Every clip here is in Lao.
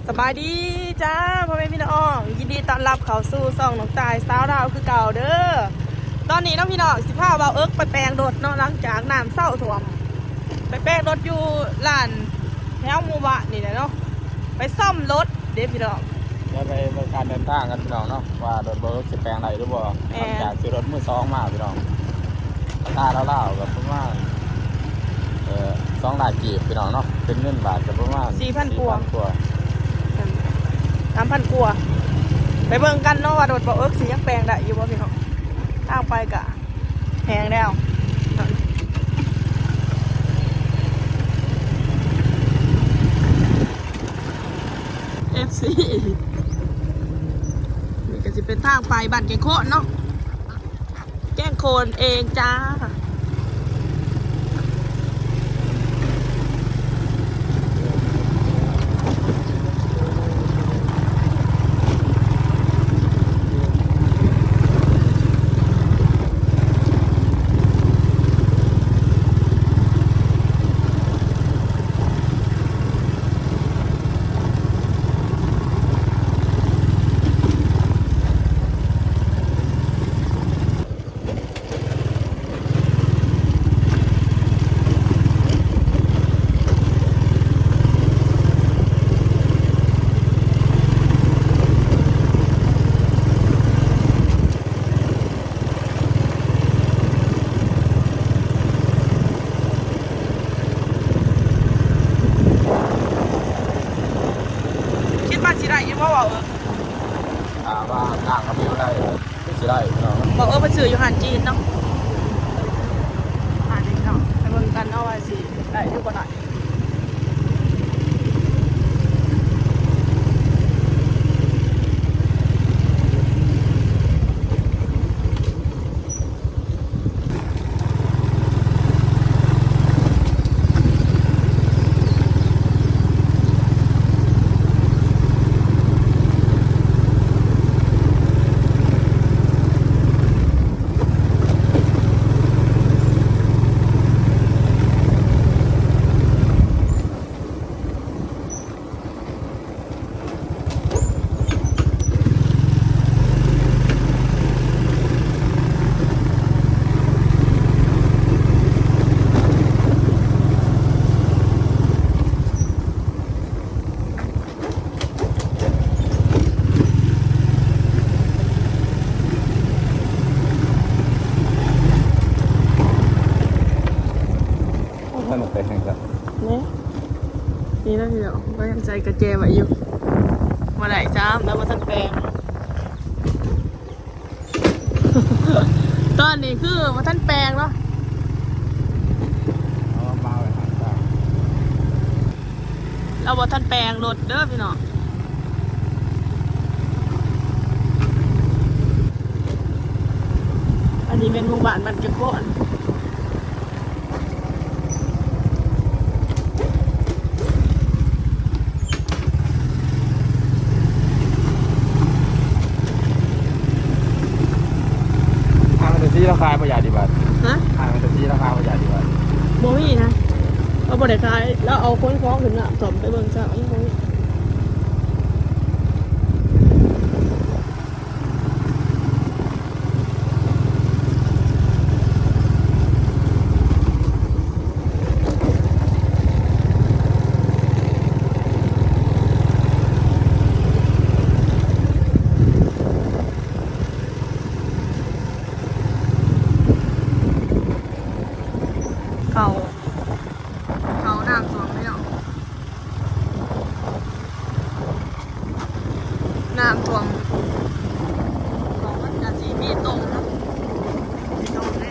ສະບາຍດີຈ້າ ພໍ່ແມ່ພີ່ນ້ອງ ຍິນດີຕ້ອນຮັບເຂົ້າສູ່ຊ່ອງນ້ອງຕ່າຍສາວລາວຄືເກົ່າເດີ. ຕອນນີ້ເນາະພີ່ນ້ອງ ຊິພາບ່າວເອິກໄປແປງລົດເນາະ ຫຼັງຈາກນ້ຳເຊົາຖ້ວມ ໄປແປງລົດຢູ່ຮ້ານແຖວໝູ່ບ້ານນີ້ແຫຼະເນາະ ໄປສ້ອມລົດເດ້ພີ່ນ້ອງ. ດຽວໄປເບິ່ງການເດີນທາງກັນພີ່ນ້ອງເນາະ ວ່າລົດບ່າວເອິກຊິແປງໄດ້ຫຼືບໍ່ ແມ່ນ ຫຼັງຈາກຊື້ລົດມືສອງມາພີ່ນ້ອງ. ລາຄາລາວໆກໍປະມານ ເອີ ສອງລ້ານກີບພີ່ນ້ອງເນາະ ເປັນເງິນບາດກໍປະມານ ສີ່ພັນກວ່າ ສີ່ພັນກວ່າ ສາມພັນກວ່າ. ໄປເບິ່ງກັນເນາະວ່າລົດບ່າວເອິກຊິຍັງແປງໄດ້ຢູ່ບໍ່ພີ່ນ້ອງ. ທາງໄປກະແຮງແລ້ວ ເອັຟຊີ ນີ້ກໍຊິເປັນທາງໄປບ້ານແກ້ງໂຄນເນາະ. ແກ້ງໂຄນເອງຈ້າ. ຄິດວ່າຊິໄດ້ຢູ່ບໍ່ ເວົ້າເອີ? ຖ້າວ່ານ້ຳກັບວິວໄດ້ ຄືຊິໄດ້ພີ່ນ້ອງ. ບອກ ເອີ ໄປຊື້ຢູ່ຮ້ານຈີນເນາະ ຮ້ານຈີນເນາະ ໄປເບິ່ງກັນເນາະວ່າຊິໄດ້ຫຼືບໍ່ໄດ້. ບໍ່ທັນໄປທາງໃດ ນີ້ ນີ້ນະພີ່ນ້ອງ ກໍຍັງໃສ່ກະແຈໄວ້ຢູ່ ບໍ່ໄດ້ຊ້ຳ ແລ້ວບໍ່ທັນແປງ. ຕອນນີ້ຄືບໍ່ທັນແປງເນາະ ເອົາມາໄວ້ຂ້າງທາງ ລາວບໍ່ທັນແປງລົດເດີພີ່ນ້ອງ. ອັນນີ້ແມ່ນໝູ່ບ້ານບ້ານແກ້ງໂຄນ. ອ່າ ແຕ່ທີ່ລາວຂາຍບໍ່ຢາກດີບາດ ຮະ? ອ່າ ແຕ່ທີ່ລາວຂາຍບໍ່ຢາກດີບາດ ບໍ່ມີນະ ລາວບໍ່ໄດ້ຂາຍ ລາວເອົາຂົນຂອງຂຶ້ນນ້ຳຖ້ວມໄປເບິ່ງຊະ ມັນບໍ່ມີ. ເຂົ້າ ເຂົ້ານ້ຳຖ້ວມແລ້ວ ນ້ຳຖ້ວມ ຂອງມັນກະຊິມີຕົມເນາະ ມີຕົມເດ້.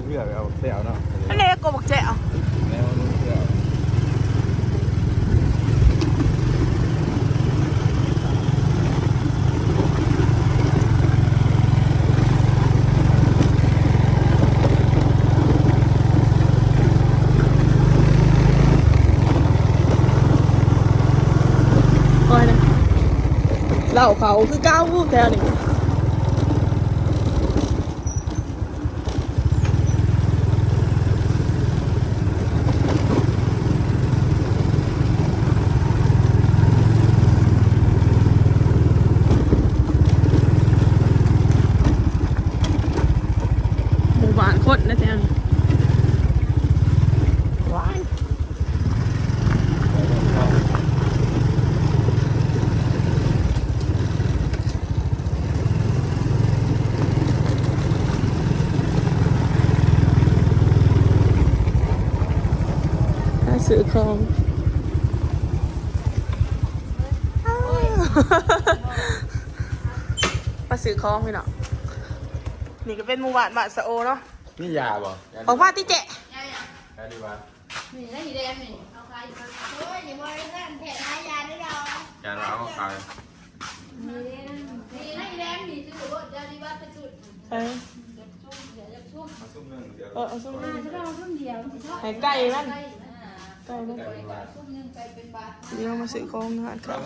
ເລືອກເອົາແຊວເນາະ ອັນເລັກກວ່າບັກແຊວ ແນວນີ້ແຊວ. ເ ເຂົາ ເຂົາຄືເກົ່າແຖວນີ້. ໝູ່ບ້ານຄົນນະແຖວນີ້. ວ້າຍ ມາຊື້ຂອງ ມາຊື້ຂອງພີ່ນ້ອງ. ນີ້ກໍເປັນໝູ່ບ້ານບ້ານສະໂອເນາະ. ມີຢາບໍ່? ອອກມາຕິເຈ. ຢາຫຍັງ? ຢາດີວ່າ ນີ້ນະ ອີແດງນີ້ ເອົາຂາຍຢູ່. ໂອ້ຍ ນີ້ບໍ່ໄດ້ແພງແທ້ ຫາຢາໄດ້ດອກ. ຢາລາວເອົາຂາຍ. ນີ້ນະ ອີແດງນີ້ ຊື້ໂລດ ຢາດີວ່າໄປຊຸດ. ເອີ ເອົາຊຸມໜຶ່ງ ເອົາຊຸມໜຶ່ງ ໃຫ້ໄກ່ມັນ ໄກ່ມັນ. ດຽວມາຊື້ຂອງຢູ່ຮ້ານເຂົາ.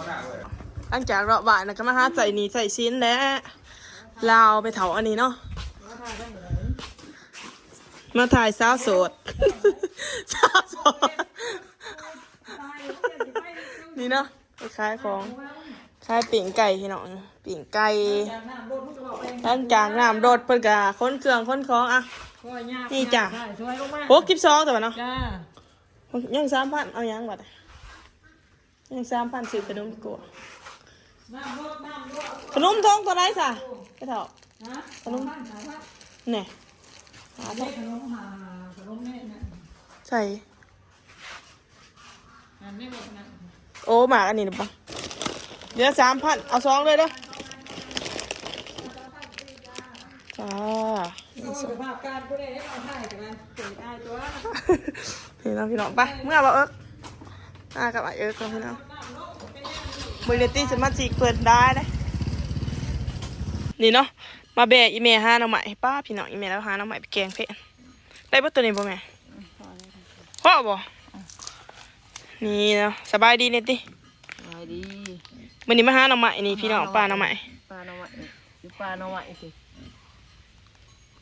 ຫຼັງຈາກເລາະບ້ານນະ ກໍມາຫາໃຊ້ໜີ້ໃຊ້ສິນແຫຼະ ລາວໄປເຖົ້າອັນນີ້ເນາະ. ມາຖ່າຍສາວໂສດ ສາວໂສດ ນີ້ເນາະ ໄປຂາຍຂອງ ຂາຍປີ້ງໄກ່ພີ່ນ້ອງ ປີ້ງໄກ່. ຫຼັງຈາກນ້ຳລົດ ເພິ່ນກະຂົນເຄື່ອງຂົນຂອງ. ອ່ະ ນີ້ຈ້າ ຫົກສິບສອງ ແຕ່ວ່າເນາະ ຍັງສາມພັນ ເອົາຫຍັງບັດ? ຍັງສາມພັນ ຊື້ຂະໜົມດີກວ່າ. ຂະໜົມຖົງເທົ່າໃດຊະ ໄອ້ເຖົ້າ? ຂະໜົມ ແນ່ ຫາເຖົ້າ ຂະໜົມຫາ ຂະໜົມແມ່ນະ ໃສ່ ອັນນີ້ບໍ່ຂະໜາດ ໂອ້ ໝາກອັນນີ້ນະ ເຫຼືອສາມພັນ ເອົາສອງເລີຍເດີ. ຈ້າ ສະພາບການຜູ້ໃດເອົາຖ່າຍກັນນະ ເປັນອ້າຍຕົວະ. ນີ້ເນາະພີ່ນ້ອງ ໄປ ເມືອບໍ່ເອິກ? ອ່າ ກັບອ້າຍເອິກເນາະພີ່ນ້ອງ. ເບິ່ງແດ່ຕິ ສະມາຊິກເພິ່ນໄດ້ເດ້. ນີ້ເນາະ ມາແບກອີ່ແມ່ຫາໜໍ່ໄມ້. ປ້າ ພີ່ນ້ອງ ອີ່ແມ່ລາວຫາໜໍ່ໄມ້ໄປແກງເພະ. ໄດ້ເບິດໂຕນີ້ບໍ່ແມ່? ພໍບໍ່? ນີ້ເນາະ ສະບາຍດີແດ່ຕິ. ສະບາຍດີ. ມື້ນີ້ມາຫາໜໍ່ໄມ້ນີ້ພີ່ນ້ອງ ມາຫາໜໍ່ໄມ້ ປ່າໜໍ່ໄມ້ ຢູ່ປ່າໜໍ່ໄມ້ຕິ.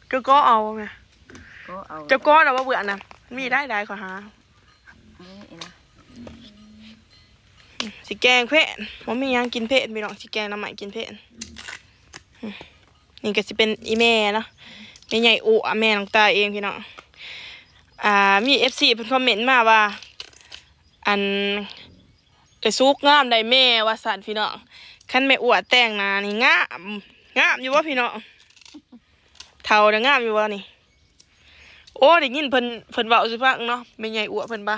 ເຈົ້າກໍເອົາແມ່ ກໍເອົາ ເຈົ້າກໍລະວ່າເບື່ອນະ ມີໄດ້ໆ ຂໍຫາ ນີ້ນະ ຊິແກງເພະ ບໍ່ມີຫຍັງກິນເພະ ພີ່ນ້ອງ ຊິແກງໜໍ່ໄມ້ກິນເພະ. ນີ້ກໍຊິເປັນອີ່ແມ່ເນາະ ແມ່ໃຫຍ່ອົວ ແມ່ນ້ອງຕາເອງພີ່ນ້ອງ. ອ່າ ມີເອັຟຊີເພິ່ນຄອມເມັນມາວ່າ ອັນ ເອື້ອຍສຸກງາມໄດ໋ແມ່ ວ່າຊັ້ນພີ່ນ້ອງ. ຄັນແມ່ອົວແຕ່ງໜ້ານີ້ງາມ ງາມຢູ່ບໍ່ພີ່ນ້ອງ? ເຖົ້າແລ້ວງາມຢູ່ບໍ່ນີ້? ໂອ້ ໄດ້ຍິນເພິ່ນ ເພິ່ນເວົ້າສູ່ຟັງເນາະ ແມ່ໃຫຍ່ອົວເພິ່ນວ່າ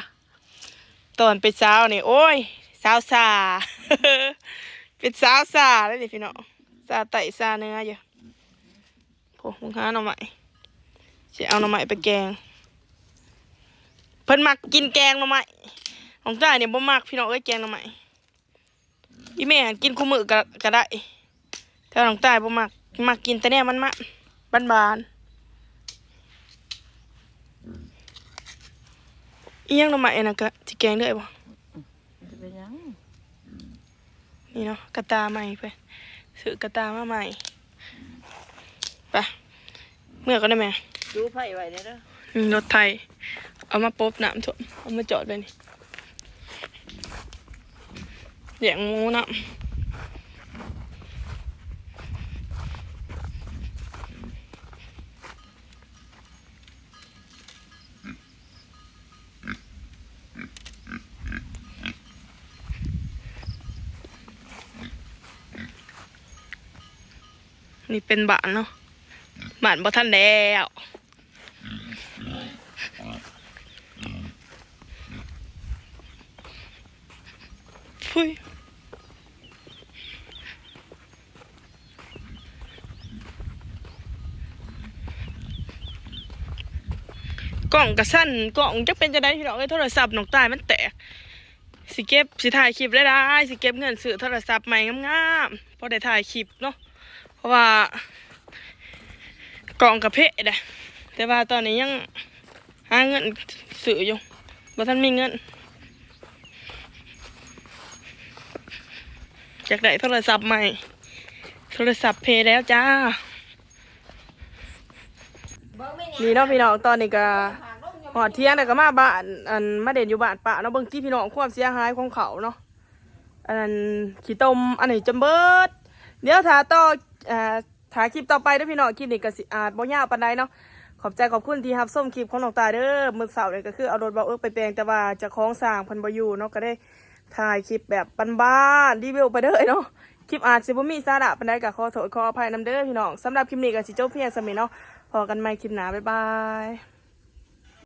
ຕອນເປັນສາວນີ້ ໂອ້ຍ ສາວຊາ ເປັນສາວຊາເລີຍນີ້ພີ່ນ້ອງ ຊາໃຕ້ຊາເໜືອຢູ່. ໂອ້ ຫາໜໍ່ໄມ້ ຊິເອົາໜໍ່ໄມ້ໄປແກງ. ເພິ່ນມັກກິນແກງໜໍ່ໄມ້ ນ້ອງຕ້າຍນີ້ບໍ່ມັກ ພີ່ນ້ອງເອີຍ ແກງໜໍ່ໄມ້. ອີ່ແມ່ຫັ້ນກິນຄູ່ມື້ກໍ ກໍໄດ້ ແຕ່ວ່ານ້ອງຕ້າຍບໍ່ມັກ ມັກກິນແຕ່ແນວມັນໆ ບານໆ. ອີ່ຫຍັງໜໍ່ໄມ້ອັນນັ້ນ ກະຊິແກງເລີຍບໍ່? ຈະເປັນຫຍັງ? ນີ້ເນາະ ກະຕ່າໃໝ່ເພິ່ນ ຊື້ກະຕ່າມາໃໝ່. ໄປ ເມືອກ່ອນເດີແມ່. ຈູໄຟໄວ້ແດ່ເດີ. ນີ້ລົດໄຖ ເອົາມາປົບນ້ຳຖ້ວມ ເອົາມາຈອດໄວ້ນີ້ ລ້ຽງໝູນຳ. ນີ້ເປັນບ້ານເນາະ ບ້ານບໍ່ທັນແລ້ວ. ຟຸ້ຍ ກ້ອງກະສັ່ນ ກ້ອງຈັກເປັນຈັ່ງໃດພີ່ນ້ອງເອີຍ ໂທລະສັບນ້ອງຕ້າຍມັນແຕກ. ຊິເກັບ ຊິຖ່າຍຄລິບຫຼາຍໆ ຊິເກັບເງິນຊື້ໂທລະສັບໃໝ່ງາມໆ ພໍໄດ້ຖ່າຍຄລິບເນາະ ເພາະວ່າກ້ອງກະເພະແຫຼະ ແຕ່ວ່າຕອນນີ້ຍັງ ຫາເງິນຊື້ຢູ່ ບໍ່ທັນມີເງິນ ຢາກໄດ້ໂທລະສັບໃໝ່. ໂທລະສັບເພແລ້ວຈ້າ. ນີ້ເນາະພີ່ນ້ອງ ຕອນນີ້ກໍຮອດທ່ຽງແລ້ວ ກໍມາບ້ານ ອັນ ມາເດັ່ນຢູ່ບ້ານປ້າເນາະ. ເບິ່ງຕິພີ່ນ້ອງ ຄວາມເສຍຫາຍຂອງເຂົາເນາະ ອັນນັ້ນ ຂີ້ຕົມ ອັນນີ້ຈົນເບິດ. ດຽວຖ້າຕໍ່ ອ່າ ຖ້າຄລິບຕໍ່ໄປເດີ້ພີ່ນ້ອງ. ຄລິບນີ້ກໍຊິອາດບໍ່ຍາວປານໃດເນາະ. ຂອບໃຈຂອບຄຸນທີ່ຮັບຊົມຄລິບຂອງນ້ອງຕາເດີ້. ມື້ເຊົ້ານີ້ກໍຄືເອົາລົດເບົາເອິກໄປແປງ ແຕ່ວ່າເຈົ້າຂອງຊ່າງເພິ່ນບໍ່ຢູ່ເນາະ ກໍໄດ້ຖ່າຍຄລິບແບບບ້ານໆ ຣີວິວໄປເລີຍເນາະ. ຄລິບອາດຊິບໍ່ມີສາລະປານໃດ ກໍຂໍໂທດຂໍອະໄພນຳເດີ້ພີ່ນ້ອງ. ສຳລັບຄລິບນີ້ກໍຊິຈົບພຽງສ່ຳນີ້ເນາະ. ພໍ້ກັນໃໝ່ຄລິບໜ້າ. ບາຍບາຍ.